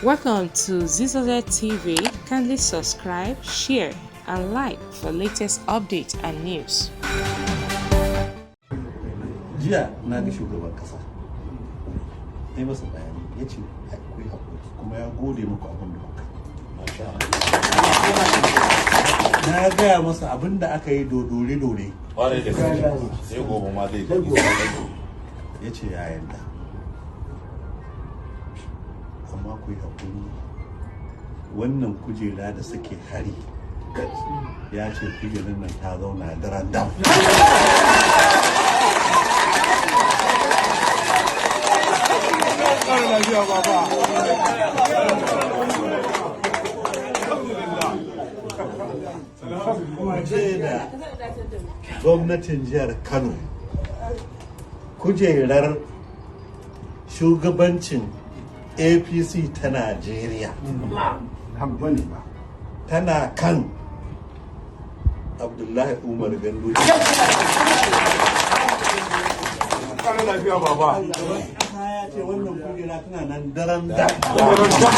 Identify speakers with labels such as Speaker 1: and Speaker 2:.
Speaker 1: Welcome to Zizoze TV. Kindly subscribe, share, and like for latest updates and news.
Speaker 2: Jiya na ga shugaban kasa, na yi masa bayani, ya ce akwai haƙuri, kuma ya gode muku abin da kuka yi. Na gaya masa abin da aka yi dodore dore.
Speaker 3: Kwarai da gaske, sai gobe ma zai gani.
Speaker 2: Ya ce ya yarda, amma ku yi haƙuri, wannan kujera da suke hari, ya ce kujerar nan ta zauna daren dam. Ce da gwamnatin jihar Kano, kujerar shugabancin APC ta Najeriya tana kan Abdullahi Umar Ganduje. Ya ce wannan kujera tana nan daren dam.